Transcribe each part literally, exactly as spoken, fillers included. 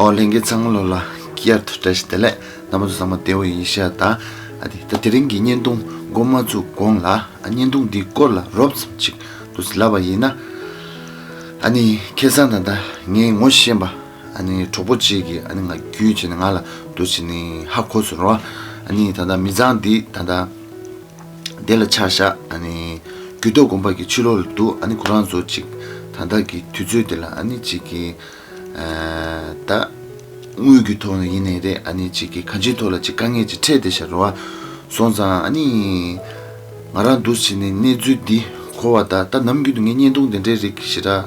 ཨོ་ལྷན་རྒྱས་ཚང་མ་ལོ་ལ་བསྐྱར་དུ་བཀྲ་ཤིས་བདེ་ལེགས། རྣམ་པ་ཚོ་ཚང་མ་བདེ་པོ་ཡིན་ཤག་ད་ཨ་དེ་ད་དེ་རིང་གི་བརྙན་ཐུང་འགོ་མ་བཙུགས་གོང་ལ་ཨ་བརྙན་ཐུང་འདིའི་སྐོར་ལ་རོབ་ཙམ་ཅིག་འདུག་སེ་ལབ་པ་ཡིན་ན། ཨ་ནི་ཁ་སང་ད་ལྟ་ངའི་ངོ་ཤེས་པ་ཨ་ནི་གྲོགས་པོ་གཅིག་གིས་ཨ་ནི་ང་བརྒྱུད་བྱས་ནས་ང་ལ་འདུག་སེ་ནི་ཧ་གོ་སོང་རོ། ཨ་ནི་ད་ལྟ་མི་ཚང་འདི་ད་ལྟ་དེ་ལ་ཆ་བཞག་ཨ་ནི་རྒྱུད་སྟོད་དགོན་པ་གི་ཕྱི་ལོགས་ལ་འདུག་ཨ་ནི་ཁོ་རང་ཚོ་ཅིག་ད་ལྟ་གི་དུས་ཚོད་དེ་ལ་ཨ་ནི་ཅིག་གི་ད་དངུལ་གྱི་ཐོག་ནས་ཡིན་ནའི་རེད། ཨ་ནི་ཅིག་གི་གང་ཅིའི་ཐོག་ལ་ཅིག་དཀའ་ངལ་ཅིག་འཕྲད་བསྡད་ཤག་རོ། སོང་ཙང་ཨ་ནི་ང་རང་འདུག་སེ་ནི་གནས་ཚུལ་འདི་གོ་བ་ད་ད་ནམ་རྒྱུན་དུ་ངས་བརྙན་ཐུང་དེ་འདྲའི་རིགས་ཞེ་དྲག་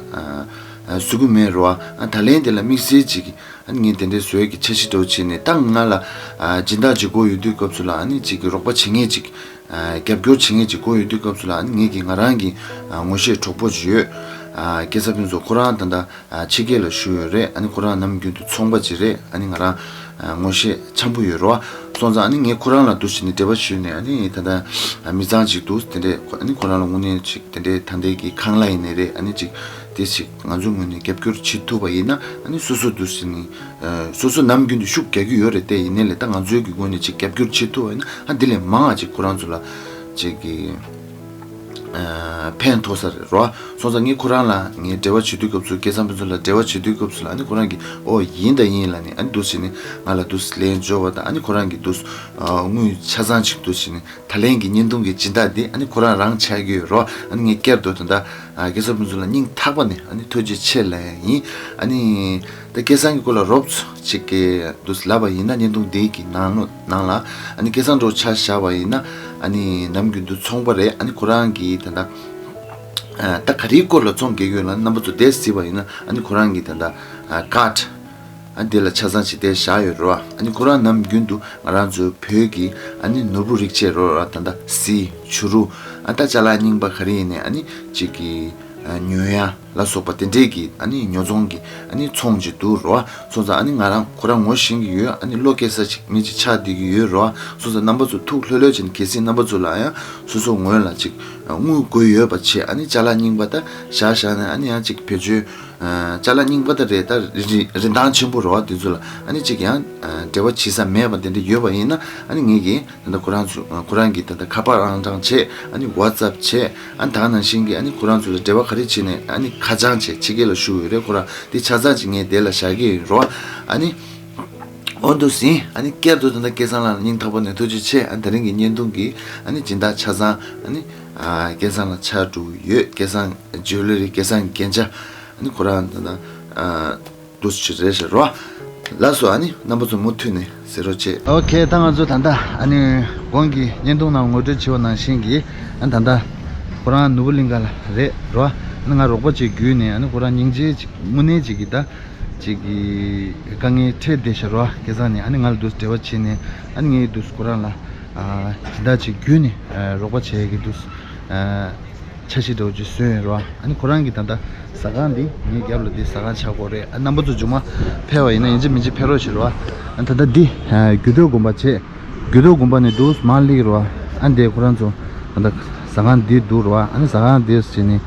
བཟོ་གི་མེད་རོ། ཨ་ད་ལན་དེ་ལ་དམིགས་བསལ་ཅིག་ཨ་ནི་ངས་དེ་འདྲའི་བཟོ་ཡས་ཀྱི་འཆར་གཞི་འདྲ་བོ་བྱས་ནས་ད་ང་ལ་ཨ་སྦྱིན་བདག་ཅིག་དགོས་ཡོད་དུས་སྐབས་སུ་ལ་ཨ་ནི་ཅིག་གི་རོགས་པ་བྱེད་མཁན་ཅིག་ཨ་རྒྱབ་སྐྱོར་བྱེད་མཁན་ཅིག་དགོས་ཡོད་དུས་སྐབས་སུ་ལ་ཨ་ནི་ངེད་ཀྱི་ང་རང་གི་ཨ་ངོ་ཤེས་གྲོགས་པོ་ཅིག་ཡོད། ཨ་སྐལ་བཟང་ཕུན་ཚོགས་ཁོ་རང་ད་ལྟ་ཨ་ཕྱི་རྒྱལ་ལ་བཞུགས་ཡོད་རེད། ཨ་ནི་ཁོ་རང་ནམ་རྒྱུན་དུ་ཚོང་པ་ཅིག་རེད། ཨ་ནི་ང་རང་ཨ་ངོ་ཤེས་འཆམ་པོ་ཡོད་རོ། སོང་ཙང་ཨ་ནི་ངས་ཁོ་རང་ལ་འདུག་སེ་ནི་འབྲེལ་བ་ཞུས་ནས་ཨ་ནི་ད་ལྟ་ཨ་མི་ཚང་ཅིག་འདུག་དེ་འདྲས་ཁོ་ཨ་ནི་ཁོ་རང་ལ་དངོས་གནས་ཅིག་དེ་འདྲའི་ད་ལྟའི་གི་ཁང་གླ་ཡིན་ནའི་རེད། ཨ་ནི་ཅིག་དེ་ཅིག་ང་ཚོའི་ངོས་ནས་རྒྱབ་སྐྱོར་བྱེད་ཐུབ་པ་ཡིན་ན་ཨ་ནི་སོ་སོ་འདུག་སེ་ནི་ཨ་སོ་སོ་ནམ་རྒྱུན་དུ་ཤུགས་རྒྱག་གི་ཡོད་རེད། དེ་ཡིན་ནའི་ལས་ད་ང་ཚོའི་གི་ངོས་ནས་ཅིག་རྒྱབ་སྐྱོར་བྱེད་ཐུབ་པ་ཡིན་ན་ཨ་འདི་ལས་མང་ང་ཅིག་ཁོ་རང་ཚོ་ལ་ཅིག་གི་ཨ་ཕན་ཐོགས་ས་རེད་རོ། སོང་ཙང་ངས་ཁོ་རང་ལ་ངས་འབྲེལ་བ་བྱེད་དུས་སྐབས་སུ་སྐལ་བཟང་ཕུན་ཚོགས་ལ་འབྲེལ་བ་བྱེད་དུས་སྐབས་སུ་ལ་ཨ་ནི་ཁོ་རང་གིས་ཨོ་ཡིན་ད་ཡིན་ལབ་ནས་ཨ་ནི་འདུག་སེ་ནི་ང་ལ་འདུག་སེ་ལན་འབྱོར་བ་དང་ཨ་ནི་ཁོ་རང་གིས་འདུག་སེ་ཨ་དངུལ་ཆ་ཚང་ཅིག་འདུག་སེ་ནི་ད་ལན་གྱི་བརྙན་ཐུང་གི་སྦྱིན་བདག་འདི་ཨ་ནི་ཁོ་རང་རང་ཆགས་ཀྱི་ཡོད་རོ། ཨ་ནི་ངས་བསྐྱར་དུ་ད་ལྟ་ཨ་སྐལ་བཟང་ཕུན་ཚོགས་ལ་སྙིང་ཐག་པ་ནས་ཨ་ནི་ཐུགས་རྗེ་ཆེ་ལབ་ཡ་ཡིན། ཨ་ནི་ད་སྐལ་བཟང་གི་སྐོར་ལ་རོབ་ཙམ་ཅིག་གི་འདུག་སེ་ལབ་པ་ཡིན་ན་བརྙན་ཐུང་འདི་གི་ནང་ལོ་ནང་ལ་ཨ་ནི་སྐལ་བཟང་འདྲ་བོ་ཆ་བཞག་པ་ཡིན་ན་ཨ་ནི་ནམ་རྒྱུན་དུ་ཚོང་པ་རེད། ཨ་ནི་ཁོ་རང་གིས་ད་ལྟ་ཨ་ད་ག་རེའི་སྐོར་ལ་ཚོང་རྒྱག་གི་ཡོད་ལབ་རྣམ་པ་ཚོ་དེ་གཟིགས་པ་ཡིན་ན་ཨ་ནི་ཁོ་རང་གིས་ད་ལྟ་ཨ་ཀཌ་ཨ་འདི་ལ་ཆ་ཚང་ཅིག་དེ་བཞག་ཡོད་རེད་བ། ཨ་ནི་ཁོ་རང་ནམ་རྒྱུན་དུ་ང་རང་ཚོའི་བོད་ཀྱི་ཨ་ནི་ནོར་བུ་རིགས་ཆད་རོ་ར་ད་ལྟ་གཟི་བྱུ་རུ་ཨ་ད་ཅ་ལག་རྙིང་པ་ག་རེ་ཡིན་ནའི་ཨ་ནི་ཅིག་གི་ཨ་ཉོ་ཡ་ལ་སོགས་པ་དེ་འདྲས་ཀྱི་ཨ་ནི་ཉོ་ཚོང་གི་ཨ་ནི་ཚོང་ཅིག་འདུག་རོ། སོང་ཙང་ཨ་ནི་ང་རང་ཁོ་རང་ངོ་ཤེས་ཀྱི་ཡོད། ཨ་ནི་བློ་སྐྱེ་ས་ཅིག་མི་ཅིག་ཆགས་བསྡད་ཀྱི་ཡོད་རོ། སོང་ཙང་རྣམ་པ་ཚོ་ཐུགས་ལྷོད་ལྷོད་བྱས་ནས་གལ་སྲིད་རྣམ་པ་ཚོ་ལ་ཡང་སོ་སོ་ངོས་ལ་ཅིག་དངུལ་དགོས་ཡོད་པ་བྱས་ཨ་ནི་ཅ་ལག་རྙིང་པ་ད་བཞག་བཞག་ནས་ཨ་ནི་ཡང་ཅིག་བེད་སྤྱོད་ཨ་ཅ་ལག་རྙིང་པ་ད་རེད། ད་རིན་རིན་ཐང་ཆེན་པོ་རོ་དེ་ཚོ་ལ་ཨ་ནི་ཅིག་ཡང་ཨ་འབྲེལ་བ་བྱེད་ས་མེད་པ་དེ་འདྲ་ཡོད་པ་ཡིན་ན་ཨ་ནི་ངེད་ཀྱིས་ད་ལྟ་ཁོ་རང་ཚོ་ཁོ་རང་གིས་ད་ལྟ་ཁ་པར་ཨང་གྲངས་བྱས་ཨ་ནི་ཝ་ཙབ་བྱས་ཨ་ནི་ད་ག་ནང་བཞིན་གྱི་ཨ་ནི་ཁོ་རང་ཚོ་ལ་འབྲེལ་བ་ག་རེ་བྱས་ནས་ཨ་ནི་ཁ་བྱང་བྱས་ཕྱི་རྒྱལ་ལ་བཞུགས་ཡོད་རེད། ཁོ་རང་དེ་ཆ་ཚང་ཅིག་ངས་དེ་ལ་བཞག་གི་ཡོད་རོ། ཨ་ནི་འོ་འདུག་སེ་ཨ་ནི་བསྐྱར་དུ་ད་ལྟ་སྐལ་བཟང་ལགས་ལ་སྙིང་ཐག་པ་ནས་ཐུགས་རྗེ་ཆེ། ཨ་ནི་དེ་རིང་གི་བརྙན་ཐུང་གི་ཨ་ནི་སྦྱིན་བདག་ཆ་ཚང་ཨ་ནི་ཨ་སྐལ་བཟང་ལགས་ཆགས་འགྲོ་གི་ཡོད། སྐལ་བཟང་ཇུ་ལེ་རི་སྐལ་བཟང་རྒྱན་ཆ་ཨ་ནི་ཁོ་རང་ད་ལྟ་ཨ་འདུག་སེ་རེད་ཤག་རོ། ལགས་སོ། ཨ་ནི་རྣམ་པ་ཚོ་མུ་མཐུད་ནས་གཟིགས་རོགས་བྱེད། ཨོ་ཁེ། ད་ང་ཚོ་ད་ལྟ་ཨ་ནི་གོང་གི་བརྙན་ཐུང་ནང་ངོ་སྤྲོད་བྱས་པ་ནང་བཞིན་གྱི་ཨ་ནི་ད་ལྟ་ཁོ་རང་ནོར་བུ་གླིང་ག་ལ་རེད་རོ། ཨ་ནི་ང་རོགས་པ་ཅིག་བརྒྱུད་ནས་ཨ་ནི་ཁོ་རང་སྙིང་རྗེ་ཅིག་དངོས་གནས་ཅིག་གི་ད་ཅིག་གི་དཀའ་ངལ་འཕྲད་བསྡད་ཤག་རོ། སྐལ་བཟང་ནས་ཨ་ནི་ང་ལ་འདུག་སེ་འབྲེལ་བ་བྱས་ནས་ཨ་ནི་ངས་འདུག་སེ་ཁོ་རང་ལ་ཨ་སྦྱིན་བདག་ཅིག་བརྒྱུད་ནས་ཨ་རོགས་པ་བྱེད་ཀྱི་འདུག་སེ་ཨ་འཆར་གཞི་འདྲ་བོ་ཅིག་བཟོས་ཡོད་རེད་བ། ཨ་ནི་ཁོ་རང་གི་ད་ལྟ་ཟ་ཁང་འདི་ངའི་རྒྱབ་ལ་འདི་ཟ་ཁང་ཆགས་ཀྱི་ཡོད་རེད། ཨ་རྣམ་པ་ཚོ་མཇུག་མ་ཕེབས་པ་ཡིན་ན་ཡིན་གཅིག་མིན་གཅིག་ཕེབས་རོགས་བྱེད་རོགས། ཨ་ད་ལྟ་འདི་ཨ་རྒྱུད་སྟོད་དགོན་པ་བྱས། རྒྱུད་སྟོད་དགོན་པ་ནས་འདུག་སེ་མར་སླེབས་ཀྱི་རེད་བ། ཨ་འདི་ཁོ་རང་ཚོ་ད་ལྟ་ཟ་ཁང་འདི་འདུག་རེད་བ། ཨ་ནི་ཟ་ཁང་འདི་བྱས་ནས་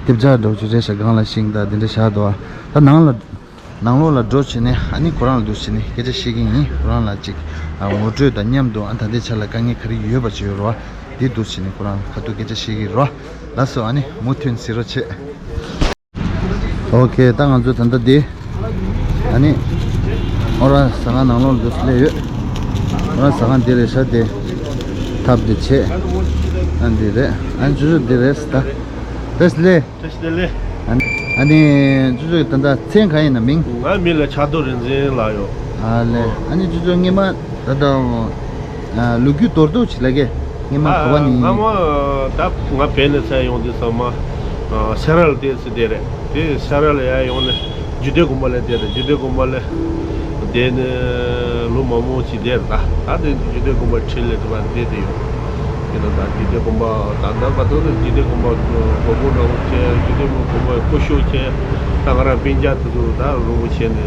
ཐེབས་ཆག་འདྲ་བོ་ཅིག་རེད་ཤག་སྒང་ལ་ཤིང་དང་འདི་འདྲ་བཞག་འདུག་བ། ད་ནང་ལ་ནང་ལོགས་ལ་འགྲོ་བྱས་ནས་ཨ་ནི་ཁོ་རང་ལ་འདུག་སེ་བྱས་ནས་སྐད་ཆ་བཤད་ཀྱི་ཡིན། ཁོ་རང་ལ་ཅིག་ཨ་ངོ་སྤྲོད་དང་མཉམ་དུ་ཨ་ད་ལྟའི་ཆ་ལ་དཀའ་ངལ་ག་རེ་ཡོད་པ་ཅིག་ཡོད་རེད་བ། འདི་འདུག་སེ་བྱས་ནས་ཁོ་རང་ཁ་ཐུག་སྐད་ཆ་བཤད་ཀྱི་རེད་བ། ལགས་སོ། ཨ་ནི་མུ་མཐུད་གཟིགས་རོགས་བྱེད། ཨོ་ཁེ། ད་ང་ཚོ་ད་ལྟ་འདི་ཨ་ནི་ཨོ་ར་ཟ་ཁང་ནང་ལོགས་ལ་འདུག་སེ་སླེབས་ཡོད། ཨོ་ར་ཟ་ཁང་འདི་རེད་ཤག་དེ་ཐབ་འདི་བྱས། ཨ་འདི་རེད། ཨ་ནི་ཅོ་ཅོ་འདི་རེད་ད། བཀྲ་ཤིས་བདེ་ལེགས། བཀྲ་ཤིས་བདེ་ལེགས། ཨ་ནི་ཨ་ནི་ཅོ་ཅོ་ད་ལྟ་མཚན་གང་ཡིན་ན་མིང་། ང་མིང་ལ་ཕྱག་རྡོར་རིག་འཛིན་ལབ་ཡོད། ཨ་ལེ། ཨ་ནི་ཅོ་ཅོ་སྔོན་མ་ད་ལྟ་ཨ་ལོ་རྒྱུས་མདོར་བསྡུས་ཅིག་ལབ་གས། སྔོན་མ་ག་པ་ནས་ཡིན། སྔ་མ་ད་ང་བལ་ནས་ཚར་ཡོང་དུས་ཙམ་མ་སེ་ར་ལ་བསྡད་ཚེ་བསྡད་རེད། དེ་སེ་ར་ལ་ཡར་ཡོང་ནས་རྒྱུད་སྟོད་དགོན་པ་ལ་བསྡད་རེད། རྒྱུད་སྟོད་དགོན་པ་ལ་བསྡད་ནས་ལོ་མང་པོ་ཅིག་བསྡད་རེད། ད་ད་དེ་རྒྱུད་སྟོད་དགོན་པ་འཕྲིན་ལས་དེ་བར་བསྡད་དེ་ཡོད། དེ་ནས་ད་རྒྱུད་སྟོད་དགོན་པ་ད་ལྟ་བར་དུ་ནི་རྒྱུད་སྟོད་དགོན་པ་སྒོར་མོ་འདྲ་བོ་བྱས། རྒྱུད་སྟོད་དགོན་པ་སྐུ་ཞབས་བྱས། ད་ང་རང་སྤུན་ཀྱག་དེ་ཚོ་ད་རོགས་པ་བྱས་ནས་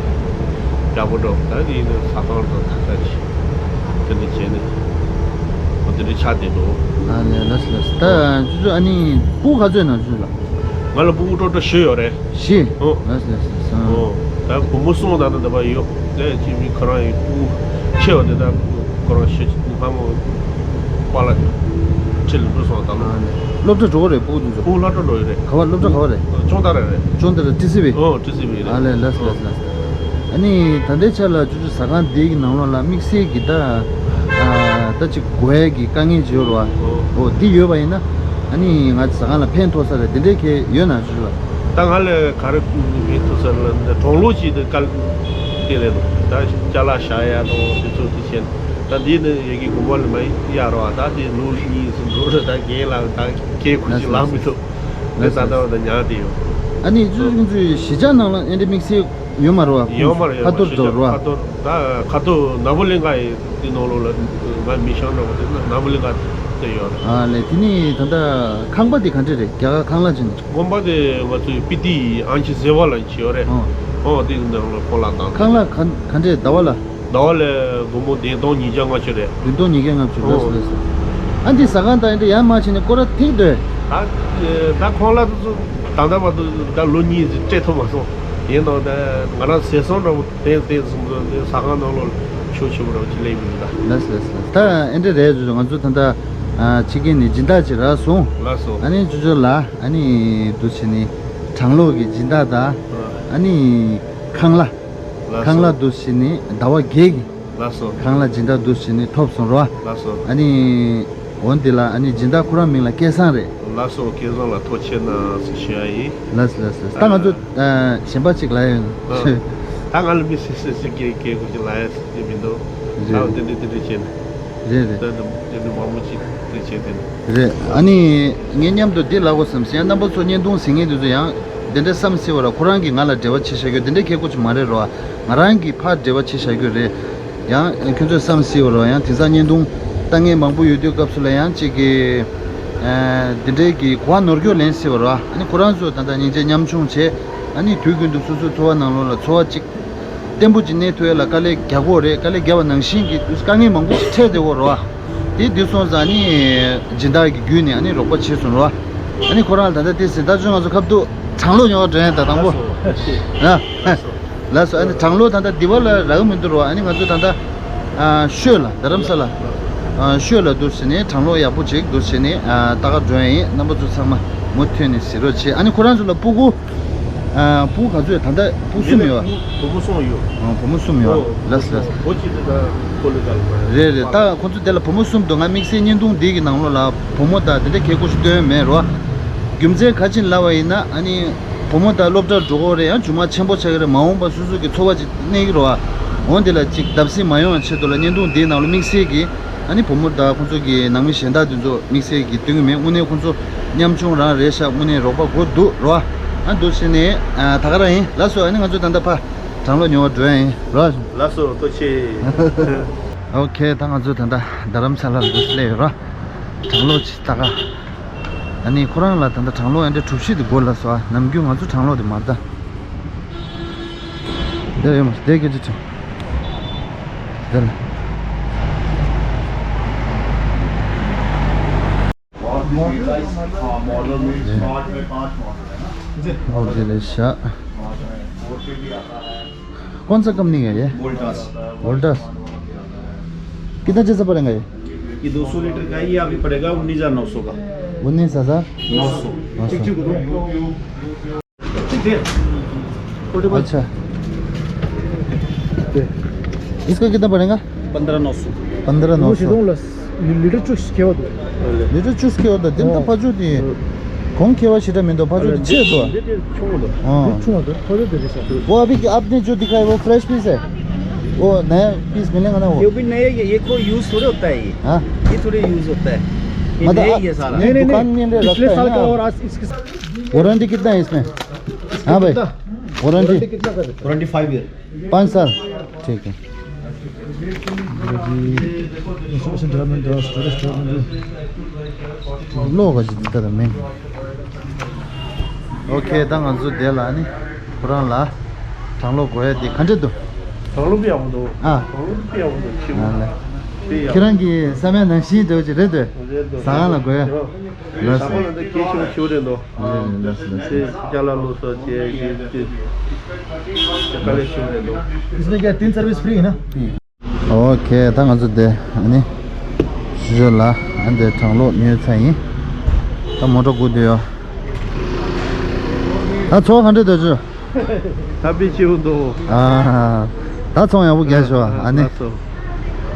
ཡག་པོ་འགྲོ། ད་དེ་ཡིན་ན་ཟ་ཁང་དང་ད་ལྟ་ཅིག་དེ་འདྲ་བྱས་ནས་ཨོ་དེ་འདྲ་ཆགས་བསྡད་འདུག་ཨ་ལས། ལགས་སོ་ལགས་སོ། ད་ཅོ་ཅོ་ཨ་ནི་སྤུ་གུ་ག་ཚོད་ཡོད་ན་ཅོ་ཅོ་ལགས། ང་ལ་སྤུ་གུ་ཏོག་ཏོ་བཞི་ཡོད་རེད། བཞི། ཨོ། ལགས་སོ་ལགས་སོ། ཨོ། ད་བུ་མོ་གསུམ་ད་ལྟ་འདི་པར་ཡོད། དེ་ཅི་མི་ཁོ་རང་ཡི་སྤུ་གུ་ཆེ་བ་དེ་ད་ཁོ་རང་ཤི་སྔ་མོ་པཱ་ལགས་ཁྲིད་ལ་འགྲོ་སོང་ད་ལོ། སློབ་གྲྭ་འགྲོ་གི་རེད། སྤུ་གུ་དེ་ཚོ། སྤུ་གུ་སློབ་གྲྭ་འགྲོ་ཡི་རེད། ག་བ་སློབ་གྲྭ་ག་བ་རེད། ཅོང་ཏ་ར་རེད། ཅོང་ཏ་ར་ཊི་སི་བི། ཨོ་ཊི་སི་བི་རེད། ཨ་ལས་ལགས་ལགས་ལགས། ཨ་ནི་ད་ལྟའི་ཆ་ལ་ཅོ་ཅོ་ཟ་ཁང་འདི་གི་ནང་ལོགས་ལ་དམིགས་བསལ་གྱི་ད་ཨ་ད་ཅིག་དགོས་ཡས་ཀྱི་དཀའ་ངལ་ཅིག་ཡོད་རེད་བ། ཨོ་འདི་ཡོད་པ་ཡིན་ན་ཨ་ནི་ང་ཟ་ཁང་ལ་ཕན་ཐོགས་ས་རེད། དེ་འདྲའི་གལ་ཡོད་ན་ཅོ་ཅོ་ལ། ད་ང་ལ་ག་རེ་མི་ཐུབ་ས་ལ་འདི་གྲང་གློག་ཅིག་དེ་དཀའ་དེ་རེད་འདུག་ད་ཅ་ལག་བཞག་ཡ་དང་དེ་ཚོ་དེ་བྱས་ད་འདི་ནི་ཡ་གི་དགོན་པ་ལ་མ་ཡ་རོ་ད་དེ་ལོ་གཉིས་སུ་འགྲོ་རེད། ད་རྒན་ལགས་ད་སྐད་ཁུ་ཅིག་ལངས་མི་ཐུབ། དེ་ད་ལྟ་བ་ད་ཉག་དེ་ཡོད། ཨ་ནི་ཅོ་ཅོ་ཁྱོད་ཚོའི་གཞིས་ཆགས་ནང་ལ་ཨེ་འདྲ་དམིགས་བསལ་ཡོད་མ་རེད་བ། ཡོད་མ་རེད། ཡོད་མ་རེད། ཁ་ཐོར་འགྲོ་རེད་བ། ཁ་ཐོར་ད་ཁ་ཐོར་ནཱ་བུ་ལིང་ག་ཡི་དེ་ནང་ལོགས་ལ་ང་མི་ཤང་འདྲ་བོ་དེ་ན་ནཱ་བུ་ལིང་ག་དེ་ཡོད་རེད། ཨ་ལས་དེ་ནི་ད་ལྟ་ཁང་པ་དེ་ག་འདྲ་རེད། རྒྱ་གར་ཁང་གླ་ཅན། དགོན་པ་དེ་ང་ཚོའི་སྤི་ཏི་ཨན་ཆི་ཟེ་བ་ལ་བྱས་ཡོད་རེད། ཨོ། ཨོ་དེ་ནང་ལ་ཁོ་ལ་དང་། ཁང་གླ་ག་ག་འདྲས་ཟླ་བ་ལ། ཟླ་བ་ལ་སྒོར་མོ་བདུན་སྟོང་ཉིས་བརྒྱ་ལྔ་བཅུ་རེད། བདུན་སྟོང་ཉིས་བརྒྱ་ལྔ་བཅུ། ལགས་སོ་ལགས་སོ། ཨ་འདི་ཟ་ཁང་དང་འདི་ཡར་མར་བྱས་ནས་སྐོར་ར་ཐེག་འདོད། ད་ད་ཁོང་ལ་དུ་ད་ལྟ་བར་དུ་ད་ལོ་གཉིས་ཙམ་སྤྲད་ཐུབ་མ་སོང་། ཡིན་ནའང་ད་ང་རང་ཟས་སོང་འདྲ་བོ་དེ་དེ་ཟུང་དུ་འདི་ཟ་ཁང་ནང་ལོགས་ཤུགས་ཆེ་བོ་རང་ཅི་ལས་མི་འདུག་ད། ལགས་སོ་ལགས་སོ། ད་ཨེ་འདྲ་རེད་ཟེར། ང་ཚོ་ད་ལྟ་ཕྱི་རྒྱལ་ནས་སྦྱིན་བདག་ཅིག་རག་སོང་། ལགས་སོ། ཨ་ནི་ཅོ་ཅོ་ལ་ཨ་ནི་འདུག་བྱས་ནས་གྲང་གློག་གི་སྦྱིན་བདག་དང་ཨ་ནི་ཁང་གླ། ལགས་སོ། ཁང་གླ་འདུག་བྱས་ནས་ཟླ་བ་བརྒྱད་ཀྱི། ལགས་སོ། ཁང་གླ་སྦྱིན་བདག་འདུག་བྱས་ནས་ཐོབ་སོང་རོ། ལགས་སོ། ཨ་ནི་འོ་འདི་ལ་ཨ་ནི་སྦྱིན་བདག་ཁོ་རང་མིང་ལ་སྐལ་བཟང་རེད། ལགས་སོ། སྐལ་བཟང་ལ་ཐུགས་རྗེ་ཆེ་གནང་ཟེར་ཞུ་ཡ་ཡིན། ལགས་སོ་ལགས་སོ། ད་ང་ཚོ་ཨ་གཞན་པ་ཅིག་ལ་ཡོད། ཨ་ད་ང་ལ་མི་སེ་སེ་སེ་སྐད་སྐད་གོ་ཅིག་ལ་ཡ་སེ་མི་འདུག་རེད། ད་དེ་འདྲ་དེ་འདྲ་བྱས་ནས། རེད་རེད། ད་དེ་འདྲ་མང་པོ་ཅིག་དེ་བྱས་དེ་འདྲ། རེད། ཨ་ནི་ངས་མཉམ་དུ་འདི་ལབ་དགོས་བསམ་སོང་། ཡང་རྣམ་པ་ཚོ་བརྙན་ཐུང་གཟིགས་མཁན་དེ་ཚོ་ཡང་དེ་འདྲ་བསམ་སྲིད་པ་ར། ཁོ་རང་གིས་ང་ལ་འབྲེལ་བ་བྱེད་བཞག་རྒྱུ་དེ་འདྲ་ཁེ་གོ་ཅིག་མ་རེད་རོ། ང་རང་གིས་ཕར་འབྲེལ་བ་བྱེད་བཞག་རྒྱུ་རེད། ཡང་ཁྱོད་ཚོས་བསམ་སྲིད་པ་རོ། ཡང་དེང་སང་བརྙན་ཐུང་ལྟ་མཁན་མང་པོ་ཡོད་དུས་སྐབས་སུ་ལ་ཡང་གཅིག་གིས་ཨ་དེ་འདྲའི་གི་གོ་བ་ནོར་སྐྱོན་ལེན་སྲིད་པ་རོ། ཨ་ནི་ཁོ་རང་ཚོ་ད་ལྟ་སྙིང་རྗེ་མཉམ་ཆུང་བྱས། ཨ་ནི་དུས་རྒྱུན་དུ་སོ་སོའི་འཚོ་བ་ནང་ལོགས་ལ་འཚོ་བ་གཅིག་བརྟན་པོ་ཅིག་གནས་ཐུབ་ཡ་ལ་དཀའ་ལས་རྒྱག་གི་ཡོད་རེད། དཀའ་ལས་བརྒྱབ་པ་ནང་བཞིན་གྱི་དཀའ་ངལ་མང་པོ་ཞིག་འཕྲད་བསྡད་ཡོད་རེད་བ། དེ་དུས་སོང་ཙང་ནི་སྦྱིན་བདག་གི་བརྒྱུད་ནས་ཨ་ནི་རོགས་པ་བྱས་སོང་རེད་བ། ཨ་ནི་ཁོ་རང་ལ་ད་ལྟ་དེ་ཟིན་ད་ཅུང་ང་ཚོ་ཁ་ཐུག་གྲང་གློག་ཉོ་བ་འགྲོ་ཡ་ད་དང་པོ། ལགས་སོ། ཨ་ལགས་སོ། ལགས་སོ། ཨ་ནི་གྲང་གློག་ད་ལྟ་འདི་བ་ལ་རག་གི་མི་འདུག་རེད་བ། ཨ་ནི་ང་ཚོ་ད་ལྟ་ཨ་ཤོད་ལ་རྡ་རམ་ས་ལ་ཨ་ཤོད་ལ་འདུག་བྱས་ནས་གྲང་གློག་ཡག་པོ་ཅིག་འདུག་བྱས་ནས་ཨ་ལྟ་ག་འགྲོ་ཡ་ཡིན། རྣམ་པ་ཚོ་ཚང་མ་མུ་མཐུད་ནས་གཟིགས་རོགས་བྱེད། ཨ་ནི་ཁོ་རང་ཚོ་ལ་སྤུ་གུ། ཨ་སྤུ་གུ་ག་ཚོད་ད་ལྟ་སྤུ་གུ་གསུམ་ཡོད། བུ་མོ་གསུམ་ཡོད། ཨ་བུ་མོ་གསུམ་ཡོད། ཨོ། ལགས་སོ་ལགས་སོ། བུ་གཅིག་དེ་ད་ཀོ་ལི་ག་ལ་མ་རེད། རེད་རེད། ད་ཁོ་ཚོ་དེ་ལ་བུ་མོ་གསུམ་འདུག་ང་དམིགས་བསལ་བརྙན་ཐུང་འདི་གི་ནང་ལོགས་ལ་བུ་མོ་ད་དེ་འདྲ་ཁེ་གོ་ཞིག་སྟོན་མེད་རོ། རྒྱུ་མཚན་ག་ཅིག་ལབ་པ་ཡིན་ན་ཨ་ནི་བུ་མོ་ད་སློབ་གྲྭར་འགྲོ་གི་རེད། ཡང་རྗེས་མ་ཆེན་པོ་ཆགས་ཀྱི་རེད། མ་འོངས་པ་སོ་སོ་གི་འཚོ་བ་ཅིག་གནས་ཀྱི་རེད་བ། འོ་འདི་ལ་ཅིག་བརྡབ་གསིག་མ་ཡོང་བའི་ཆེད་དུ་ལ་བརྙན་ཐུང་འདིའི་ནང་ལ་དམིགས་བསལ་གྱི་ཨ་ནི་བུ་མོ་དང་ཁོང་ཚོ་གི་ནང་མི་གཞན་དག་དེ་ཚོ་དམིགས་བསལ་གྱི་སྟོན་གྱི་མེད། དངོས་གནས་ཁོང་ཚོ་ཉམ་ཆུང་རང་རེད་ཤག་དངོས་གནས་རོགས་པ་དགོས་འདུག་རོ། ཨ་འདུག་བྱས་ནས་ཨ་ད་ག་རང་ཡིན། ལགས་སོ། ཨ་ནི་ང་ཚོ་ད་ལྟ་ཕ་གྲང་གློག་ཉོ་བར་འགྲོ་ཡ་ཡིན་རོ། ལགས་སོ། ཐུགས་རྗེ་ཆེ། ཨོ་ཁེ། ད་ང་ཚོ་ད་ལྟ་རྡ་རམ་ས་ལ་ལ་འདུག་སླེབས་ཡོད་རོ། གྲང་གློག་ཅིག་ལྟ་ག་ཨ་ནི་ཁོ་རང་ལ་ད་ལྟ་གྲང་གློག་ཨ་འདྲ་གྲུ་བཞི་དེ་དགོས་ལབ་སོང་། ཨ་ནམ་རྒྱུན་ང་ཚོ་གྲང་གློག་དེ་མ་ལྟ། འདིར་ཡོད་མ་རེད། འདིར་སྐད་ཆ་དྲིས། འདིར། और दिल शाह। कौन सा कंपनी का है ये? वोल्टास। वोल्टास। कितना पैसा पड़ेगा ये? ये दो सौ लीटर का है, ये अभी पड़ेगा उन्नीस हज़ार नौ सौ का। उन्नीस हज़ार? नौ सौ। नौ सौ। ठीक है। अच्छा। इसका कितना पड़ेगा? पन्द्रह नौ सौ। पन्द्रह नौ सौ। ལི་ཊར་བཅུ་གཅིག་ཡོད་དོ། ལི་ཊར་བཅུ་གཅིག་ཡོད་དོ། དེ་ད་ཕ་ཇུ་དེ་གོང་ཁེ་བ་ཞེ་དྲག་མི་འདུག་ཕ་ཇུ་དེ་ཆེ་དོ། འདི་དེ་ཆུང་བ་དོ། हाँ। འདི་ཆུང་བ་དོ། ཕ་ཇུ་དེ་རེད་ཤག वो अभी आपने जो दिखाया वो फ्रेश पीस है? वो नया पीस मिलेगा ना वो? ये भी नया ही है, ये कोई यूज़ थोड़े होता है ये। हाँ? ये थोड़े यूज़ होता है। ये मतलब नया ही है सारा। नहीं, नहीं, दुकान में रखता है ना। पिछले साल का और आज इसके साथ। वारंटी कितना है इसमें? हाँ भाई, वारंटी कितना कर? Warranty five year. पाँच साल। ठीक है। लोग जी, इधर में। ཨོ་ཁེ། ད་ང་ཚོ་དེ་ལ་ནི་ཁོ་རང་ལ་གྲང་གློག་དགོས་ཡ་དེ་ག་འདྲ་འདུག་གྲང་གློག་པི་ཡག་པོ་འདུག་ཨ། གྲང་གློག་པི་ཡག་པོ་འདུག་ཆེ་ཨ་ལེ། ཁྱེད་རང་གི་བསམ་ཡག་ནང་བཞིན་འདྲ་བོ་ཅིག་རེད་འདུག་རེད་འདུག་ཟ་ཁང་ལ་དགོས། ལགས་སོ། ཟ་ཁང་ལ་འདི་གལ་ཆེན་པོ་ཞིག་རེད་འདུག་རེད་རེད། ལགས་སོ་ལགས་སོ། དེ་ཅ་ལག་སློག་ས་བྱས་ཀྱི་དེ་དཀའ་ལས་ཞིག་རེད་འདུག This make a tin service free, na? ཨོ་ཁེ། ད་ང་ཚོ་དེ་ཨ་ནི་ཞུ་ཞོ་ལ་ཨ་འདི་གྲང་གློག་ཉོས་ཚར་ཡིན། ད་མོ་ཊ་སྒུག་བསྡད་ཡོད། ད་ཚོང་ག་འདྲ་འདུག་ཅུ། ད་དཔེ་སྐྱིད་པོ་འདུག་ཨ། ད་ཚོང་ཡག་པོ་རྒྱག་ཤོག་ཨ་ནི། ལགས་སོ།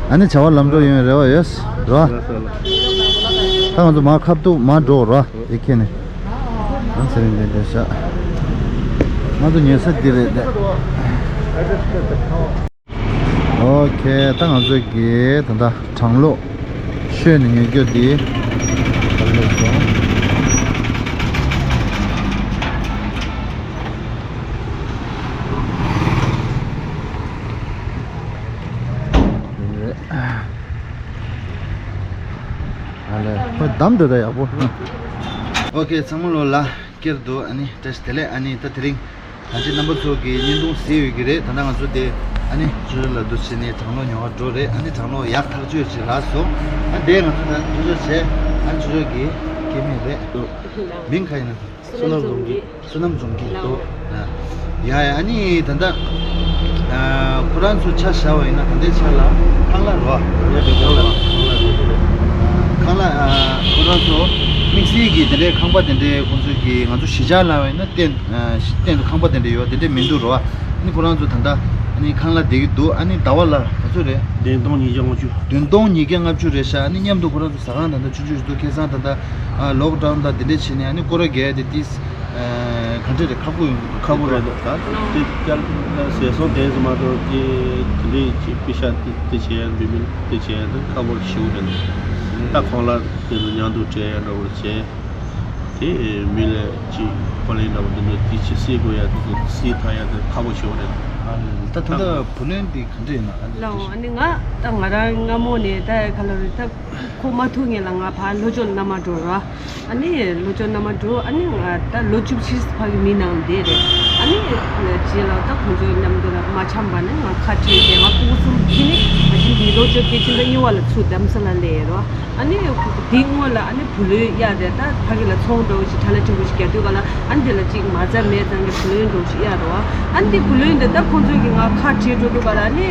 ཨ་ནི་བྱ་བ་ལམ་འགྲོ་ཡོང་རེ་བ་ཡོད་རོ། ལགས་སོ་ལགས། ད་ང་ཚོ་མར་ཁ་ཐུག་མར་འགྲོ་རོ། ཨེ་ཁེ་ནི། ང་ཚེ་རིང་དེ་འདྲ་ཤག་ང་ཚོ་ཉོ་ས་འདི་རེད་དེ། ཨོ་ཁེ། ད་ང་ཚོ་གི་ད་ལྟ་གྲང་གློག་ཤོད་ནས་ཉོ་རྒྱུ་འདི་ག་ལེར་སོང་། ཨ་ལས་ཁོ་བདམས་འགྲོ་ད་ཡག་པོ། ཨོ་ཁེ། ཚང་མ་ལོ་ལ་ཀེར་དུ་ཨ་ནི་བཀྲ་ཤིས་བདེ་ལེགས། ཨ་ནི་ད་དེ་རིང་ད་ཅི་རྣམ་པ་ཚོ་གི་བརྙན་ཐུང་གཟིགས་ཡོད་ཀྱི་རེད། ད་ལྟ་ང་ཚོ་དེ་ཨ་ནི་ཅོ་ཅོ་ལ་འདུག་བྱས་ནས་གྲང་གློག་ཉོ་བར་འགྲོ་རེད། ཨ་ནི་གྲང་གློག་ཡག་ཐག་ཆོད་ཅིག་རག་སོང་། ཨ་དེ་ང་ཚོ་ད་ཅོ་ཅོ་བྱས། ཨ་ཅོ་ཅོ་གི་སྐྱེ་དམན་རེད། མིང་ག་ཡིན་ན། བསོད་ནམས་རྫོང་གི། བསོད་ནམས་རྫོང་གི་ལོ། ཡ་ཡ། ཨ་ནི་ད་ལྟ་ཨ་ཁོ་རང་ཚོ་ཆ་བཞག་པ་ཡིན་ན་ད་ལྟའི་ཆ་ལ་ཁང་གླ་རོ། ཁང་གླ་ཁང་གླ་ཨ་ཁོ་རང་ཚོ་དམིགས་བསལ་གྱི་དེ་འདྲའི་ཁང་པ་དེ་འདྲའི་ཁོང་ཚོ་གི་ང་ཚོ་གཞིས་ཆགས་ལ་བ་ཡིན་ན་གཏན་ཨ་གཏན་དུ་ཁང་པ་དེ་འདྲ་ཡོད་དེ་འདྲ་མི་འདུག་རོ། ཨ་ནི་ཁོ་རང་ཚོ་ད་ལྟ་ཨ་ནི་ཁང་གླ་བསྡད་ཀྱི་འདུག་ཨ་ནི་ཟླ་བ་ལ་ག་ཚོད་རེད། བདུན་སྟོང་ཉིས་བརྒྱ་ལྔ་བཅུ། བདུན་སྟོང་ཉིས་བརྒྱ་ལྔ་བཅུ་རེད་ཤག་ཨ་ནི་མཉམ་དུ་ཁོ་རང་ཚོ་ཟ་ཁང་ད་ལྟ་ཆུང་ཆུང་ཞིག་འདུག་ཁ་སང་ད་ལྟ་ཨ་ལོག་ཌའོན་ད་དེ་འདྲ་བྱས་ནས་ཨ་ནི་སྐོར་ར་རྒྱག་ཡ་དེ་ཏིས། ཨ་ག་འདྲ་རེད། ཁག་པོ་ཡོང་གི་འདུག་ཁག་པོ་རེད་འདུག་ད་དེ་བསྐྱར་ཟས་སོང་དེ་ཚོ་མ་གཏོགས་དེ་དེ་འདྲའི་ཅིག་པེ་ཤ་དེ་དེ་བྱས་ཡ་འབུལ་མིན་དེ་བྱས་ཡ་དེ་ཁག་པོ་ཞེ་པོ་རེད་འདུག་ད་ཁོང་ལ་དེ་ཚོ་མཉམ་དུ་སྤྲད་ཡ་འདྲ་པོ་བྱས། དེ་མི་ལ་ཅིག་ཕོ་ལན་འདྲ་པོ་དེ་འདྲ་དེ་ཅིག་སེལ་དགོས་ཡ་དེ་ཚོ་སེལ་ཐུབ་ཡ་དེ་ཁག་པོ་ཞེ་པོ་རེད་འདུག་ད་ད་ལྟ་བུ་ལོན་དེ་ག་འདྲ་ཡིན་ན་ཨ་ནི། ལའོ། ཨ་ནི་ང་ད་ང་རང་སྔ་མོ་ནས་ད་ག་ལ་རེད། ད་ཁོ་མ་ཐུག་ངེས་ལ་ང་ཕར་ལྷོ་ཕྱོགས་ལ་མནའ་མ་འགྲོ་ར། ཨ་ནི་ལོ་ཅོ་རྣམ་པ་འགྲོ། ཨ་ནི་ང་ད་ལོ་བཅུ་བཞི་ཕ་གི་མི་ནང་བསྡད་རེད། ཨ་ནི་རྗེས་ལ་ད་ཁོང་ཚོའི་མཉམ་དུ་ལ་མ་འཆམ་པ་ནི་ང་ཁ་བྲལ་ཏེ་ང་སྤུ་གུ་གསུམ་ཁྱེར་ནི་ང་ཅི་འདི་ལོ་ཅོ་སྐད་ཆེན་པོ་གཉིས་པ་ལ་ཚུར་རྡ་རམ་ས་ལ་སླེབས་ཡོད་རེད་བ། ཨ་ནི་དེ་སྔོན་ལ་ཨ་ནི་བུ་ལོན་གཡར་རེད། ད་ཕ་གི་ལ་ཚོང་འདྲ་བོ་ཞིག་ཁྲ་ལ་ཁྲིམས་པོ་ཞིག་རྒྱག་དུས་ག་ལ་ཨ་ནི་དེ་ལ་ཅིག་མ་རྩ་མེད་ཙང་གི་བུ་ལོན་འདྲ་བོ་ཞིག་གཡར་རེད་བ། ཨ་ནི་དེ་བུ་ལོན་དེ་ད་ཁོང་ཚོས་ཀྱི་ང་ཁ་བྲལ་འགྲོ་དུས་ག་ལ་ཨ་ནི་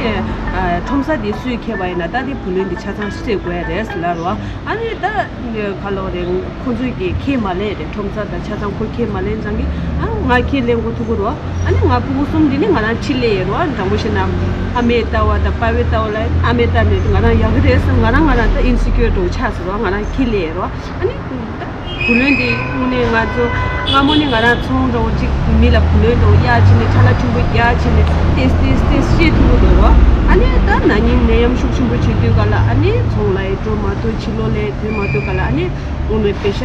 ཁྲོམ་ས་དེ་སུས་ཁྱེར་བ་ཡིན་ན་ད་དེ་བུ་ལོན་དེ་ཆ་ཚང་སུས་དགོས་ཡ་རེད་ཟེར་ལབ་རེད་བ། ཨ་ནི་ད། ག་ལོ་རེད། ཁོང་ཚོས་ཀྱིས་ཁས་མ་ལེན་རེད། ཁྲོམ་ས་དང་ཆ་ཚང་ཁོ་ཁས་མ་ལེན་ཙང་གི་ཨ་ང་ཁས་ལེན་དགོས་ཐུག་གི་རེད། ཨ་ནི་ང་སྤུ་གུ་གསུམ་འདི་ནི་ང་རང་ཁྲིད་སླེབས་ཡོད་རེད། དྲང་པོ་བཤད་ན་ཨ་མའི་ལྟ་བ་དང་པ་ཕའི་ལྟ་བ་ལ་ཨ་མའི་ལྟ་ནས་ང་རང་ཡག་གི་རེད་བསམ། ང་རང་ང་རང་ད་ཨིན་སི་ཀིའུར་འདྲ་བོ་ཆགས་སོང་རེད། ང་རང་ཁས་ལེན་ཡོད་རེད། ཨ་ནི་བུ་ལོན་འདི་དངོས་གནས་ང་ཚོ་སྔ་མོ་ནས་ང་རང་ཚོང་འདྲ་བོ་གཅིག་མི་ལ་བུ་ལོན་འདྲ་བོ་གཡར་བྱས་ནས་ཁྲ་ལ་ཁྲིམས་པོ་རྒྱག་བྱས་ནས་ཏེས་ཏེས་ཏེས་བཤད་ཐུབ་ཀྱི་འདུག་རེད། ཨ་ནི་ད་ན་ནིང་ནད་ཡམས་ཤུགས་ཆེན་པོ་བྱེད་དུས་ག་ལ་ཨ་ནི་ཚོང་ལ་ཡི་འགྲོ་མ་ཐུབ། ཕྱི་ལོགས་ལ་ཡི་ཐོན་མ་ཐུབ་ག་ལ་ཨ་ནི། དངོས་གནས་པེ་ཤ་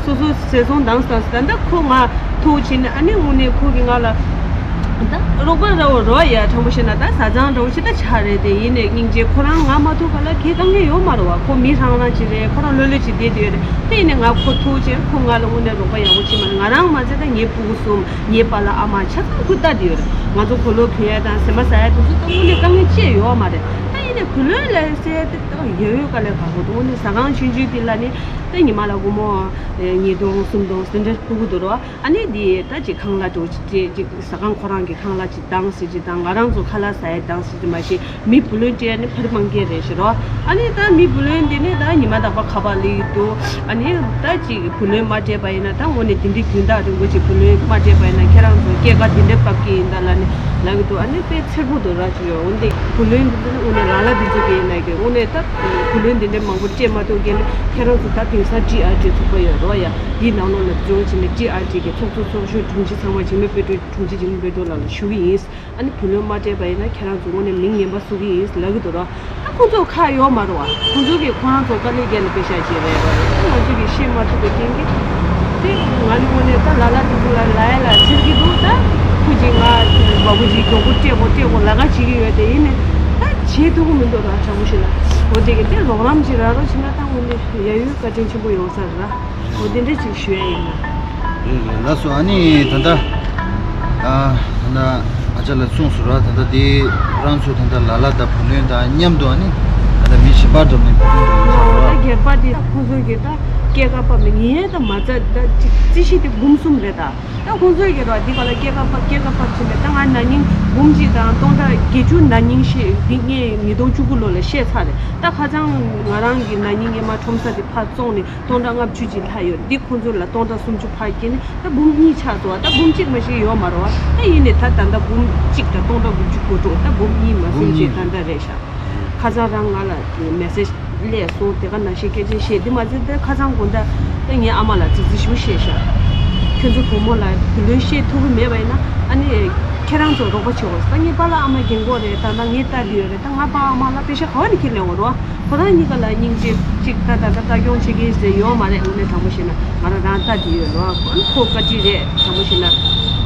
སོ་སོ་ཟས་སོང་དང་ཟ་ཟ་ད་ཁོ་ང་ཐུག་ཕྱིན་ཨ་ནི་དངོས་གནས་ཁོ་གི་ང་ལ་ད་རོགས་པ་ར་བོ་རོ་ཡ་དྲང་པོ་བཤད་ན་ད་བཟའ་ཚང་འདྲ་བོ་ཞིག་ད་ཆགས་རེད་དེ། ཡིན་ནས་སྙིང་རྗེ་ཁོ་རང་ང་མ་ཐུག་ག་ལ་ཁྱེད་དཀའ་ངལ་ཡོད་མ་རེད་བ། ཁོ་མི་རང་རང་ཅིག་རེད། ཁོ་རང་ལྷོད་ལྷོད་ཅིག་བསྡད་དེ་ཡོད་རེད། དེ་ཡིན་ནས་ང་ཁོ་ཐུག་ཕྱིན་ཁོ་ང་ལ་དངོས་གནས་རོགས་པ་ཡག་པོ་བྱེད་མ་རེད། ང་རང་མ་ཚད་ད་ངའི་སྤུ་གུ་གསུམ་ངའི་པཱ་ལགས་ཨ་མ་ཆ་ཚང་ཁོ་ལྟ་དེ་ཡོད་རེད། ང་ཚོ་གོས་ལོག་གྱོན་ཡ་དང་ཟས་མ་ཟ་ཡ་དེ་ཚོ་ད་དངོས་གནས་དཀའ་ངལ་ཅི་ཡང་ཡོད་མ་རེད། ད་ཡིན་ནས་བུ་ལོན་ལ་ཟེར་ཡ་དེ་ད་ཡོད་ཡོད་དཀའ་ལས་ཁག་པོ་འདུག་དངོས་གནས་ཟ་ཁང་ཆུང་ཆུང་དེ་ལ་ནི། ད་ཉི་མ་ལ་སྒོར་མོ་ཉིས་སྟོང་གསུམ་སྟོང་ཟེར་འདྲ་ཕོག་གི་འདུག་རོ། ཨ་ནི་འདི་ད་ཅིག་ཁང་གླ་འདྲ་བོ་ཅིག་སྤྲད་ཅིག་ཟ་ཁང་ཁོ་རང་གི་ཁང་གླ་ཅིག་བཏང་ཟེར་ཅིག་དང་ང་རང་ཚོ་ཁ་ལག་ཟ་ཡ་བཏང་ཟེར་ཅིག་མ་གཞི་མི་བུ་ལོན་སྤྲད་ནི་ཕར་མང་གི་རེད་ཤི་རོ། ཨ་ནི་ད་མི་བུ་ལོན་འདི་ནི་ད་ཉི་མ་རྟག་པ་ཁ་པར་སླེབས་ཀྱི་འདུག་ཨ་ནི་ད་ཅིག་བུ་ལོན་མ་སྤྲད་པ་ཡིན་ན་ད་དངོས་གནས་དེ་འདྲའི་རྒྱུན་ཐག་རིང་པོ་ཅིག་བུ་ལོན་མ་སྤྲད་པ་ཡིན་ན་ཁྱེད་རང་ཚོ་སྐྱེད་ཀ་དེ་འདྲ་བབས་ཀྱི་ཡིན་ད་ལ་ནི་ལབ་ཀྱི་འདུག་ཨ་ནི་དཔེ་འཚེར་པོ་འདུག་ར་ཅིག་ཡོད། འོན་ཏེ་བུ་ལོན་འདི་ཚོ་ནི་དངོས་གནས་ལ་ལ་འདི་ཚོ་གི་ཡིན་ན་གི་དངོས་གནས་ད། བུ་ལོན་འདི་འདྲའི་མང་པོ་སྤྲད་མ་ཐུབ་མཁན་ནི་ཁྱེད་རང་ཚོ་ད་དེང་སང་ཌི་ཨར་ཌི་ཚོགས་པ་ཡོད་རོགས་ཡ། འདིའི་ནང་ལོགས་ལ་འབྱོར་བྱས་ནས་ཌི་ཨར་ཌི་གི་ཚོགས་གཙོ་ཚོགས་གཞོན་དྲུང་ཆེ་ཚང་མ་འཇིགས་མེད་དཔལ་སྒྲོན་དྲུང་ཆེ་འཇིགས་མེད་དཔལ་སྒྲོན་ལགས་ལ་ཞུ་གི་ཡིན། ཨ་ནི་བུ་ལོན་མ་སྤྲད་པ་ཡིན་ན་ཁྱེད་རང་ཚོ་དངོས་གནས་མིང་ངན་པ་བཟོ་གི་ཡིན་ལབ་ཀྱི་འདུག་རོགས། ད་ཁོང་ཚོ་ཁག་ཡོད་མ་རེད་བ། ཁོང་ཚོ་གིས་ཁོ་རང་ཚོ་དཀའ་ལས་བརྒྱབ་ནས་པེ་ཤ་བྱས་རེད་རོགས། ད་ང་ཚོ་གིས་ཤེས་མ་ཐུབ་པའི་རྐྱེན་གྱིས། དེ་ང་ནི་དངོས་གནས་ད་ལ་ལ་དེ་ཚོ་ལ་ལ་ཡ་ལ་འཚེར་གྱི་འདུག་ད་ཁོ་གཅིག་ང་མ་བུ་གཅིག་མགྱོགས་པོ་སྤྲད་དགོས་སྤྲད་དགོས་ལ་ཁ་བྱེད་ཀྱི་ཡོད་དེ་ཡིན་ནས་ད་བྱེད་ཐུབ་ཀྱི་མི་འདུག་ར་དྲང་པོ་ཞིག་ལ། འོ་དེ་གི་དེ་རོགས་རམ་ཅིག་རག་རོགས་བྱས་ན་ད་དངོས་གནས་ཡ་ཡོད་བཀའ་དྲིན་ཆེན་པོ་ཡོང་ས་རེད་ར། འོ་དེ་འདྲ་ཅིག་ཞུ་ཡ་ཡིན། རེད་རེད། ལགས་སོ། ཨ་ནི་ད་ལྟ་ཨ་ད་ལྟ་ང་ཅག་ལ་གསུངས་སོང་ར། ད་ལྟ་དེ་རང་ཚོ་ད་ལྟ་ལ་ལ་དང་བུ་ལོན་དང་མཉམ་དུ་ཨ་ནི་ད་ལྟ་མི་བཞི་ པ་འགྲམ་ནས་བུ་ཆུང་འགྲོ་ཡོད་ས་རེད་བ། ད་སྒེར་པ་དེ་ད་ཁོང་ཚོའི་གི་ད་སྐྱེས་སྐར་པ་མི་ངའི་ད་མ་རྩ་ད་ཅིག་རྩིས་གཞི་དེ་འབུམ་གསུམ་རེད་ད། ད་ཁོང་ཚོའི་གི་རོ་འདི་ག་ལ་སྐྱེས་སྐར་པ་སྐྱེས་སྐར་པ་ཕྱིན་པས། ད་ང་ན་ནིང་འབུམ་གཅིག་དང་སྟོང་ཕྲག་བརྒྱད་ཅུ་ན་ནིང་ཤེས། འདི་ངས་ཉིས་སྟོང་བཅུ་དགུ་ལོ་ལ་ཤེས་ཚར་རེད། ད་ཁ་སང་ང་རང་གི་ན་ནིང་ངས་མ་ཁྲོམ་ས་དེ་ཕར་བཙོང་ནས་སྟོང་ཕྲག་ལྔ་བཅུ་ཅིག་ལྷག་ཡོད། འདི་ཁོང་ཚོ་ལ་སྟོང་ཕྲག་སུམ་ཅུ་ཕར་སྐྱེལ་ནས་ད་འབུམ་གཉིས་ཆགས་སོང་བ། ད་འབུམ་གཅིག་མ་ཞིག་ཡོད་མ་རེད་བ། ད་ཡིན་ནས་ད་ད་ལྟ་འབུམ་གཅིག་དང་སྟོང་ཕྲག་དགུ་བཅུ་གོ་དྲུག་ད་འབུམ་གཉིས་མ་གསུམ་ཅིག་ད་ལྟ་རེད་ཤག་ཁ་སང་རང་ང་ལ་མེ་སེཇ་སླེབས་སོང་། དེ་ག་ནང་བཞིན་སྐད་ཆ་བཤད། འདི་མ་ཚད་ད་ཁ་སང་དགོང་དག་ད་ངའི་ཨ་མ་ལ་ཙི་ཙི་ཞིག་བཤད་ཤག་ཁྱོད་ཚོ་བུ་མོ་ལ་བུ་ལོན་བཤད་ཐུབ་ཀྱི་མེད་པ་ཡིན་ན་ཨ་ནི་ཁྱེད་རང་ཚོ་རོགས་པ་བྱེད་དགོས། ད་ངའི་པཱ་ལགས་ཨ་མ་རྒན་གོག་རེད། ད་ལྟ་ངའི་ལྟ་དེ་ཡོད་རེད། ད་ང་པཱ་ཨ་མ་ལ་པེ་ཤ་ག་བ་ནས་ཁྱེར་ལེན་དགོས་རེད་བ། ཁོ་རང་གཉིས་ཀ་ལ་སྙིང་རྗེ་གཅིག་ད་ད་ད་ལྟ་སྐྱོང་བྱེད་ཀྱི་ཟེར་ཡོད་མ་རེད། དངོས་གནས་དྲང་པོ་བཤད་ན་ང་རང་རང་ལྟ་དེ་ཡོད་རེད་བ། ཁོ་བཀའ་དྲིན་རེད། དྲང་པོ་བཤད་ན།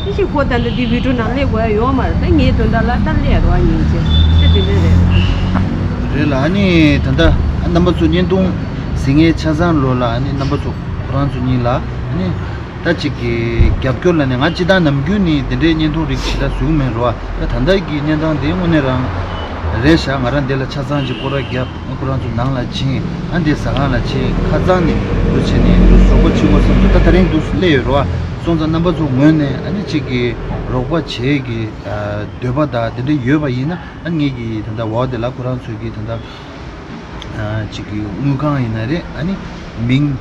ཨེ་ཤེ་ཁོ་ད་ལྟ་འདི་བི་ཌིའོ་ནང་སླེབས་དགོས་ཡ་ཡོད་མ་རེད། ད་ངའི་དོན་དག་ལ་ད་སླེབས་རོགས་ཉིན་བྱེད་ད་དེ་འདྲ་རེད། རེད་ལ། ཨ་ནི་ད་ལྟ་རྣམ་པ་ཚོ་བརྙན་ཐུང་གཟིགས་མཁན་ཆ་ཚང་ལོ་ལ་ཨ་ནི་རྣམ་པ་ཚོ་ཁོ་རང་ཚོ་གཉིས་ལ་ཨ་ནི་ད་ཅིག་གི་རྒྱབ་སྐྱོར་ལ་ནི་ང་སྤྱི་བཏང་ནམ་རྒྱུན་ནི་དེ་འདྲའི་བརྙན་ཐུང་རིགས་ཞེ་དྲག་བཟོ་གི་མེད་རོ། ད་ད་ལྟ་གི་གནས་སྟངས་དེ་དངོས་གནས་རང་རེད་ཤག་ང་རང་དེ་ལ་ཆ་ཚང་ཅིག་སྐོར་ར་རྒྱབ། ཁོ་རང་ཚོ་ནང་ལ་ཕྱིན། ཨ་འདི་ཟ་ཁང་ལ་ཕྱིན། ཁ་སང་ནས་འདུག་བྱས་ནས་འདུག་ཟོག་པོ་ཕྱི་སྒོ་སམ་ཚོ་ད་ད་རིང་འདུག་སླེབས་ཡོད་རེད་བ། སོང་ཙང་རྣམ་པ་ཚོ་ངོས་ནས་ཨ་ནི་གཅིག་གི་རོགས་པ་བྱེད་ཀྱི་འདོད་པ་དང་དེ་འདྲ་ཡོད་པ་ཡིན་ན་ཨ་ངེད་ཀྱི་ད་ལྟ་འོག་དེ་ལ་ཁོ་རང་ཚོས་ཀྱི་ད་ལྟ་གཅིག་གི་དངུལ་ཁང་ཡིན་ན་རེད། ཨ་ནི་མིང་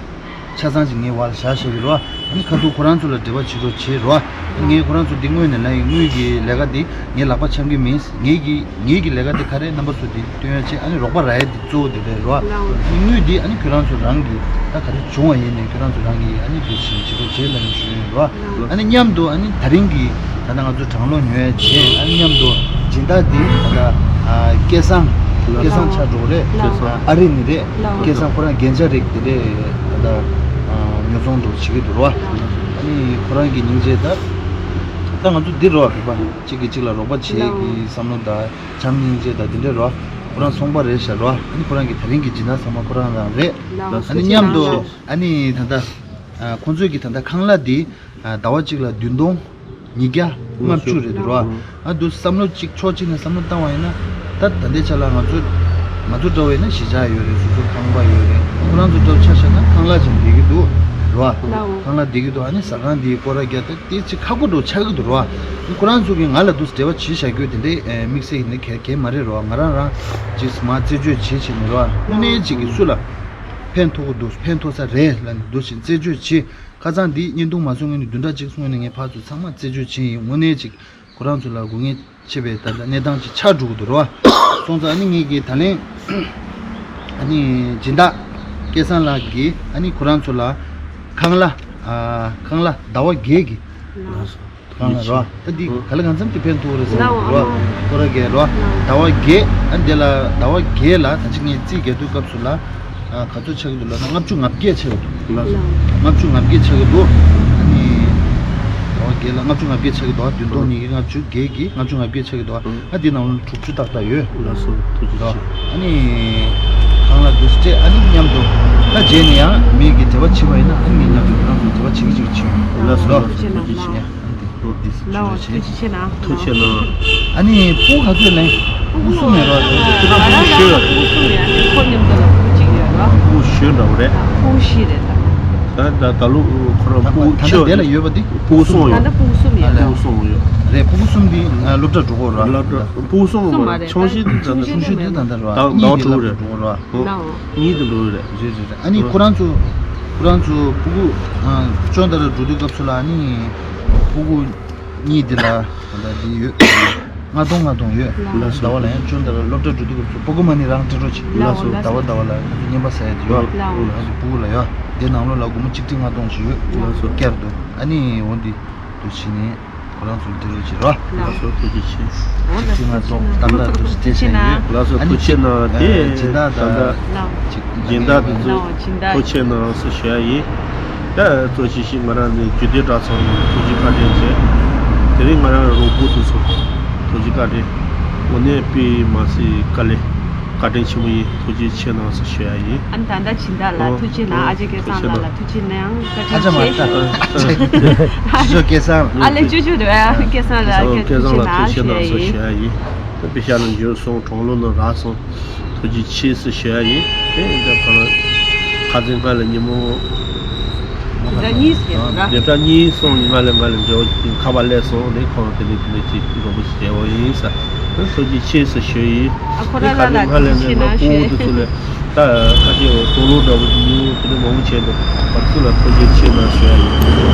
ཆ་ཚང་ཅིག་ངའི་འོག་ལ་བཞག་བཞག་གི་རེད་བ། ཨ་ནི་ཁ་ཐུག་ཁོ་རང་ཚོ་ལ་འབྲེལ་བ་བྱེད་རོགས་བྱེད་རོགས། ངས་ཁོ་རང་ཚོ་འདི་དངོས་ནས་ལབ་ཡིན། དངུལ་གྱི་ལས་ཀ་འདི་ངའི་ལག་པ་འཆང་གི་མིན། ངེད་ཀྱི་ངེད་ཀྱི་ལས་ཀ་འདི་ག་རེ་རྣམ་པ་ཚོ་འདི་སྟོན་ཡ་བྱེད། ཨ་ནི་རོགས་པ་རག་ཡ་འདི་གཙོ་བོ་འདི་རེད་རོ། ཨ་ནི་དངུལ་འདི་ཨ་ནི་ཁྱོད་རང་ཚོ་རང་གི་ད་ག་རེ་བྱུང་བ་ཡིན་ནའི་ཁྱོད་རང་ཚོ་རང་གི་ཨ་ནི་འདི་བྱེད་བྱེད་རོགས་བྱེད་ལབ་ནས་ཞུ་ཡིན་རོ། ཨ་ནི་མཉམ་དུ་ཨ་ནི་ད་རིང་གི་ད་ལྟ་ང་ཚོ་གྲང་གློག་ཉོ་ཡ་བྱེད། ཨ་ནི་མཉམ་དུ་སྦྱིན་བདག་འདི་ད་ལྟ་ཨ་སྐལ་བཟང་སྐལ་བཟང་ཆགས་འགྲོ་རེད། ཨ་རི་ནི་རེད། སྐལ་བཟང་ཁོ་རང་རྒྱན་ཆ་རིགས་དེ་འདྲས་ད་ལྟ་ཉོ་ཚོང་འགྲོ་བྱེད་ཀྱི་འདུག་རོ། ཨ་ནི་ཁོ་རང་གི་སྙིང་རྗེ་ད་ད་ང་ཚོ་འདི་རོ་བོད་པ་གཅིག་གིས་གཅིག་ལ་རོགས་པ་བྱེད་ཀྱི་བསམ་བློ་དང་བྱམས་སྙིང་རྗེ་དང་འདི་འདྲས་རོ། ཁོ་རང་ཚོང་པ་རེད་ཤག་རོ། ཨ་ནི་ཁོ་རང་གི་ད་རིང་གི་སྦྱིན་བདག་ཚང་མ་ཁོ་རང་རང་རེད། ཨ་ནི་མཉམ་དུ་ཨ་ནི་ད་ལྟ་ཁོང་ཚོས་ཀྱི་ད་ལྟ་ཁང་གླ་འདི་ཟླ་བ་གཅིག་ལ་བདུན་སྟོང་ཉིས་བརྒྱ་ལྔ་བཅུ་རེད་འདུག་རོ། ཨ་འདུག་བསམ་བློ་གཅིག་ཕྱོགས་གཅིག་ནས་བསམ་བློ་བཏང་བ་ཡིན་ན་ད་ད་ལྟའི་ཆ་ལ་ང་ཚོ་ང་ཚོ་འདྲ་བ་ཡིན་ན་གཞིས་ཆགས་ཡོད་རེད། སོ་སོ་ཁང་པ་ཡོད་རེད། ཁོ་རང་ཚོ་འདྲ་བ་ཆ་བཞག་ན་ཁང་གླ་ཅིག་བསྡད་ཀྱི་འདུག་རོ། ཁང་གླ་བསྡད་ཀྱི་འདུག་ཨ་ནི་ཟ་ཁང་འདིའི་སྐོར་ར་རྒྱག་ད་དེ་ཅིག་ཁག་པོ་འདྲ་ཆགས་ཀྱི་འདུག་རོ། ཁོ་རང་ཚོ་གིས་ང་ལ་འདུག་འབྲེལ་བ་བྱེད་བཞག་རྒྱུ་དེ་འདྲའི་དམིགས་བསལ་ཡིན་ན་གལ་གལ་མ་རེད་རོ། ང་རང་རང་ཅིག་མ་རྩད་གཅོད་བྱེད་བྱེད་ནས་རོ། དངོས་གནས་ཅིག་གིས་སུ་ལ་ཕན་ཐོགས་ཀྱི་འདུག་ཕན་ཐོགས་ས་རེད་ལབ་ནས་འདུག་ཅིག་རྩད་གཅོད་བྱེད། ཁ་སང་འདི་བརྙན་ཐུང་མ་བཟོ་སྔོན་ནས་བདུན་ཕྲག་གཅིག་སྔོན་ནས་ངས་ཕར་ཚུར་ཚང་མ་རྩད་གཅོད་བྱས་ཡིན། དངོས་གནས་ཅིག་ཁོ་རང་ཚོ་ལ་དགོས་ངེས་ཆེ་བའི་ད་ལྟ་གནས་སྟངས་ཅིག་ཆགས་འགྲོ་གི་འདུག་རོ། སོང་ཙང་ཨ་ནི་ངེད་ཀྱིས་ད་ལན་ཨ་ནི་སྦྱིན་བདག་སྐལ་བཟང་ལགས་ཀྱིས་ཨ་ནི་ཁོ་རང་ཚོ་ལ་ཁང་གླ་ཨ་ཁང་གླ་ཟླ་བ་བརྒྱད་ཀྱི་ཁང་གླ་རོ། ད་འདི་ག་ལ་གང་འཚམ་གྱི་ཕན་ཐོགས་རེད་བསམ་གྱི་འདུག་རོ། ཁོ་ར་རྒྱལ་རོ། ཟླ་བ་བརྒྱད། ཨ་འདི་ལ་ཟླ་བ་བརྒྱད་ལ་ད་ཅི་ངས་རྩིས་རྒྱག་དུས་སྐབས་སུ་ལ། ཨ་ག་ཚོད་ཆགས་ཀྱི་འདུག་ལབ་ན་ལྔ་བཅུ་ང་བརྒྱད་ཆགས་ཀྱི་འདུག་ལགས་སོ། ལྔ་བཅུ་ང་བརྒྱད་ཆགས་ཀྱི་འདུག་ཨ་ནི་ཟླ་བ་བརྒྱད་ལ་ལྔ་བཅུ་ང་བརྒྱད་ཆགས་ཀྱི་འདུག་བདུན་སྟོང་ཉིས་བརྒྱ་ལྔ་བཅུ་བརྒྱད་ཀྱི་ལྔ་བཅུ་ང་བརྒྱད་ཆགས་ཀྱི་འདུག་ཨ་འདི་ནང་ལ་དྲུག་ཅུ་ཏག་ཏག་ཡོད། ལགས་སོ། ཐུགས་རྗེ་ཆེ། ཨ་ནི་ཁང་གླ་འདུག་སེ་སྤྲད། ཨ་ནི་མཉམ་དུ་ད་རྗེས་ནས་ཡང་མི་གི་འབྲེལ་བ་བྱེད་པ་ཡིན་ན་ཨ་ནི་ངས་མཉམ་དུ་ཁོ་རང་ཚོ་འབྲེལ་བ་བྱེད་ཀྱི་བྱེད་ཀྱི་བྱེད་ཡོང་། ལགས་སོ། ལགས་སོ། ཐུགས་རྗེ་ཆེ་གནང་། ལགས་སོ། ཐུགས་རྗེ་ཆེ་གནང་། ཐུགས་རྗེ་ཆེ་གནང་། ཨ་ནི་ཕྲུ་གུ་ག་ཚོད་ལེན། ཕྲུ་གུ་གསུམ་ཡོད་རོགས། ཁྱེད་རང་ཕྲུ་གུ་བཞི་ཡོད། ཕྲུ་གུ་གསུམ་ཡོད། ཁོ་མཉམ་དུ་ལ་ཕྲུ་གུ་གཅིག་ཡོད་རོགས། ཕྲུ་གུ་བཞི་འདྲ་བོ་རེད། ཕྲུ་གུ་བཞི་རེད་ད། ད་ད་ད་ལོ་ཁོ་རང་ཕྲུ་གུ་ད་ཆེ་བ་དེ་ལ་ཡོད་པ་དེ་ཕྲུ་གུ་གསུམ་ད་ཡོད། ད་ཕྲུ་གུ་གསུམ་ཡོད། ཕྲུ་གུ་གསུམ་ཡོད། རེད། ཕྲུ་གུ་གསུམ་དེ་སློབ་གྲྭ་འགྲོ་གི་རོགས། སློབ་གྲྭ་ཕྲུ་གུ་གསུམ་མ་རེད། ཆུང་ཤོས་དེ་ད་ལྟ་ཆུང་ཤོས་དེ་ད་ལྟ་རོགས། ད་ད་ཕྲུ་གུ་རེད། ཕྲུ་གུ་རོགས། གཉིས་དེ་འགྲོ་གི་རེད། རེད་རེད་རེད། ཨ་ནི་ཁོ་རང་ཚོ་ཁོ་རང་ཚོ་ཕྲུ་གུ་ཅོན་ཏ་ར་འགྲོ་དུས་སྐབས་སུ་ལ་ཨ་ནི་ཕྲུ་གུ་གཉིས་དེ་ལ་ད་ལྟ་དེ་ཡོད། ལྔ་སྟོང་ལྔ་སྟོང་ཡོད། ལགས་སོ། ཟླ་བ་ལ་ཡང་ཅོན་ཏ་ར་སློབ་གྲྭ་འགྲོ་དུས་སྐབས་སུ་པོ་ཀེ་མོན་ནི་རང་སྤྲད་རོགས་བྱེད། ལགས་སོ། ཟླ་བ་ཟླ་བ་ལ་ང་ཚོ་རྔན་པ་ཟ་ཡ་དེ་ཡོད། ལགས་སོ། ང་ཚོ་ཕྲུ་གུ་ལ་ཡོད། དེ་ནང་ལོགས་ལ་སྒོར་མོ་ཆིག་ཁྲི་ལྔ་སྟོང་ཞིག་ཡོད། ལགས་སོ། བསྐྱར་དུ་ཨ་ནི་འོ་འདི་དུ་ཕྱིན་ནས་ཁོ་རང་ཚོ་འདི་རུ་བྱེད་རོགས། ལགས་སོ། ཐུགས་རྗེ་ཆེ། ཆིག་ཁྲི་ལྔ་སྟོང་ཏག་ཏག་དུ་སྤྲད་བཞག་ཡོད། ལགས་སོ། ཨ་ནི་ཐུགས་རྗེ་གནང་། དེ་སྦྱིན་བདག་ད་ལྟ་ཅིག་སྦྱིན་བདག་དེ་ཚོ་ཐུགས་རྗེ་གནང་ཟེར་ཞུ་ཡ་ཡིན། ད་གཙོ་ཆེ་ཤོས་ང་རང་ནས་རྒྱུད་སྟོད་གྲྭ་ཚང་ཐུགས་རྗེ་བཀའ་དྲིན་ཆེ། དེ་རིང་ང་རང་རོགས་པོ་དེ་ཚོ་ཐུགས་རྗེ་བཀའ་དྲིན། དངོས་གནས་དཔེ་མ་སྲིད་དཀའ་ལས་བཀའ་དྲིན་ཆེན་པོ་ཡིན། ཐུགས་རྗེ་ཆེ་གནང་ཟེར་ཞུ་ཡ་ཡིན། ཨ་ནི་ད་ལྟ་སྦྱིན་བདག་ལ་ཨོ། ཐུགས་རྗེ་གནང་། ཨོ། ཨ་ཅེ་སྐལ་བཟང་ལགས་ལ་ཐུགས་རྗེ་གནང་། བཀའ་དྲིན་ཆེ། ཨ་ཅེ་མ་ལྟ། ཨ་ཅེ་སྐལ་བཟང་། ཨ་ལེ་ཅོ་ཅོ་རེད། སྐལ་བཟང་ལགས་ཨོ། སྐལ་བཟང་ལགས་ཐུགས་རྗེ་གནང་ཟེར་ཞུ་ཡ་ཡིན། ད་པེ་ཤ་ལ་འབྱོར་སོང་། གྲོང་ལོ་ན་རག་སོང་། ཐུགས་རྗེ་ཆེ་ཟེར་ཞུ་ཡ་ཡིན། དེ་ཡིན་ཙང་ཁོ་རང་ཁ་སང་སྔ་ལ་ཉིན་མོ་བདུན་ཕྲག་གཉིས་ཟེར་ན། བདུན་ཕྲག་གཉིས་སོང་། ཉི་མ་ལས་ང་ལ་འབྲེལ་བ་ཁ་པར་སླེབས་སོང་། ནས་ཁོང་དེ་ནས་དེ་ནས་ཅིག་མགྱོགས་པོ་ཞིག་མཇལ་བ་ཡིན་ཟེར། ཐུགས་རྗེ་ཆེ་ཟེར་ཞུ་ཡིན། ཨ་ཁོ་རང་ལ་ལ་ཁ་སང་སྔ་ལས་ཐུགས་རྗེ་ཆེ་ནས་ང་ཕྲུ་གུ་དེ་ཚོ་ལ་ད་ཁ་ཤས་དོགས་སློང་འདྲ་བོ་ཉུང་དེ་འདྲ་མང་པོ་བྱས་འདུག་བར་སུ་ལ་ཐུགས་རྗེ་ཆེ་གནང་ཞུ་ཡ་ཡིན།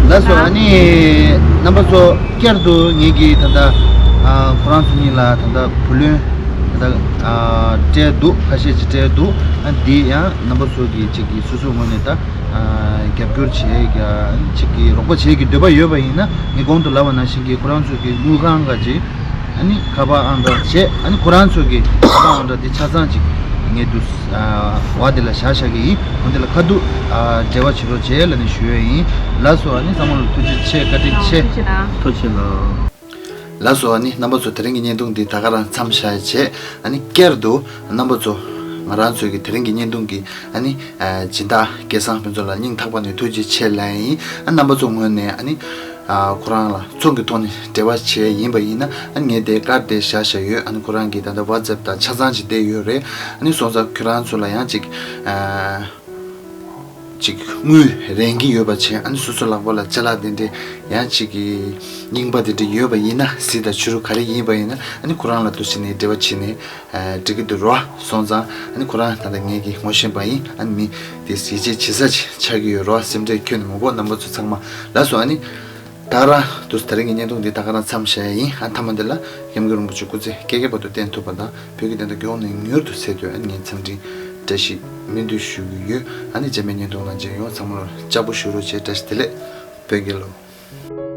ལགས་སོ། ཨ་ནི་རྣམ་པ་ཚོ། བསྐྱར་དུ་ངེད་ཀྱིས་ད་ལྟ་ཨ་ཁོ་རང་ཚོ་གཉིས་ལ་ད་ལྟ་བུ་ལོན་ད་ལྟ་ཨ་སྤྲད་འདུག་ཁ་ཤས་ཅིག་སྤྲད་འདུག་ཨ་འདི་ཡང་རྣམ་པ་ཚོ་གིས་ཅིག་གིས་སོ་སོའི་ངོས་ནས་ད་ཨ་རྒྱབ་སྐྱོར་བྱེད་ཀྱི་ཅིག་གིས་རོགས་པ་བྱེད་ཀྱི་འདོད་པ་ཡོད་པ་ཡིན་ན། ངས་གོང་དུ་ལབ་པ་ནང་བཞིན་གྱིས་ཁོ་རང་ཚོ་གི་དངུལ་ཁང་ག་ཅིག་ཨ་ནི་ཁ་པར་ཨང་གྲངས་བྱས། ཨ་ནི་ཁོ་རང་ཚོ་གི་ཁ་པར་ཨང་གྲངས་དེ་ཆ་ཚང་ཅིག་ངས་འདུག་ཨ་བ་དེ་ལ་བཞག་བཞག་གི་ཡིན། འོ་དེ་ལ་ཁ་ཐུག་ཨ་འབྲེལ་བ་བྱེད་རོགས་བྱེད་ལབ་ནས་ཞུ་ཡས་ཡིན། ལགས་སོ། ཨ་ནི་ཚང་མ་ལ་ཐུགས་རྗེ་ཆེ། བཀའ་དྲིན་ཆེ། ཐུགས་རྗེ་གནང་། ཐུགས་རྗེ་གནང་། ལགས་སོ། ཨ་ནི་རྣམ་པ་ཚོ་དེ་རིང་གི་བརྙན་ཐུང་འདི་ད་ག་རང་མཚམས་བཞག་བྱས། ཨ་ནི་བསྐྱར་དུ་རྣམ་པ་ཚོ་ང་རང་ཚོའི་གི་དེ་རིང་གི་བརྙན་ཐུང་གི་ཨ་ནི་ཨ་སྦྱིན་བདག་སྐལ་བཟང་ཕུན་ཚོགས་ལ་སྙིང་ཐག་པ་ནས་ཐུགས་རྗེ་ཆེ་ལབ་ཡིན། ཨ་རྣམ་པ་ཚོ་ངོས་ནས་ཨ་ནི་ཨ་ཁོ་རང་ལ་ཚོང་གི་ཐོག་ནས་འབྲེལ་བ་བྱས་ཡིན་པ་ཡིན་ན། ཨ་ངས་དེ་ཀར་དེ་བཞག་བཞག་ཡོད། ཨ་ནི་ཁོ་རང་གི་ད་ལྟ་ཝ་ཙེབ་དང་ཆ་ཚང་ཅིག་བསྡད་ཡོད་རེད། ཨ་ནི་སོང་ཙང་ཁྱོད་རང་ཚོ་ལ་ཡང་ཅིག་ཨ་ཅིག་དངུལ་རན་གྱི་ཡོད་པ་བྱས། ཨ་ནི་སོ་སོ་ལག་པ་ལ་ཅ་ལག་དེ་འདྲས་ཡང་ཅིག་གི་རྙིང་པ་དེ་འདྲས་ཡོད་པ་ཡིན་ན། གཟི་དང་བྱུ་རུ་ག་རེ་ཡིན་པ་ཡིན་ན། ཨ་ནི་ཁོ་རང་ལ་འདུག་བྱས་ནས་འབྲེལ་བ་བྱས་ནས་ཨ་འགྲིག་གི་འདུག་རོ། སོང་ཙང་ཨ་ནི་ཁོ་རང་ད་ལྟ་ངེད་ཀྱིས་ངོ་ཤེས་པ་ཡིན། ཨ་ནི་མི་དེ་ཡིད་ཆེས་བྱེད་ས་ཅིག་ཆགས་ཀྱི་ཡོད་རོ། སེམས་ཁྲལ་ཁྱོན་ནས་མི་དགོས། རྣམ་པ་ཚོ་ཚང་མ་ལགས་སོ། ཨ་ནི་ད་རང་འདུག་དེ་རིང་གི་བརྙན་ཐུང་འདི་ད་ག་རང་མཚམས་བཞག་ཡ་ཡིན། ཨ་མཐའ་མ་འདི་ལ་སྐྱབས་མགོན་རིན་པོ་ཆེ་སྐུ་ཚེ་བསྐལ་བརྒྱའི་བར་དུ་བརྟན་ཐུབ་པ་དང་། བོད་ཀྱི་བདེན་མཐའ་མགྱོགས་ནས་མྱུར་དུ་གསལ་དོན། ཨ་ནི་ངས་འཚམས་འདྲིའི་བཀྲ་ཤིས་སྨོན་འདུན་ཞུ་གི་ཡོད། ཨ་ནི་རྗེས་མའི་བརྙན་ཐུང་ནང་མཇལ་ཡོང་། ཚང་མ་ལ་ལྕགས་པོ་ཞུ་རོགས་བྱེད། བཀྲ་ཤིས་བདེ་ལེགས། བོད་རྒྱལ་ལོ།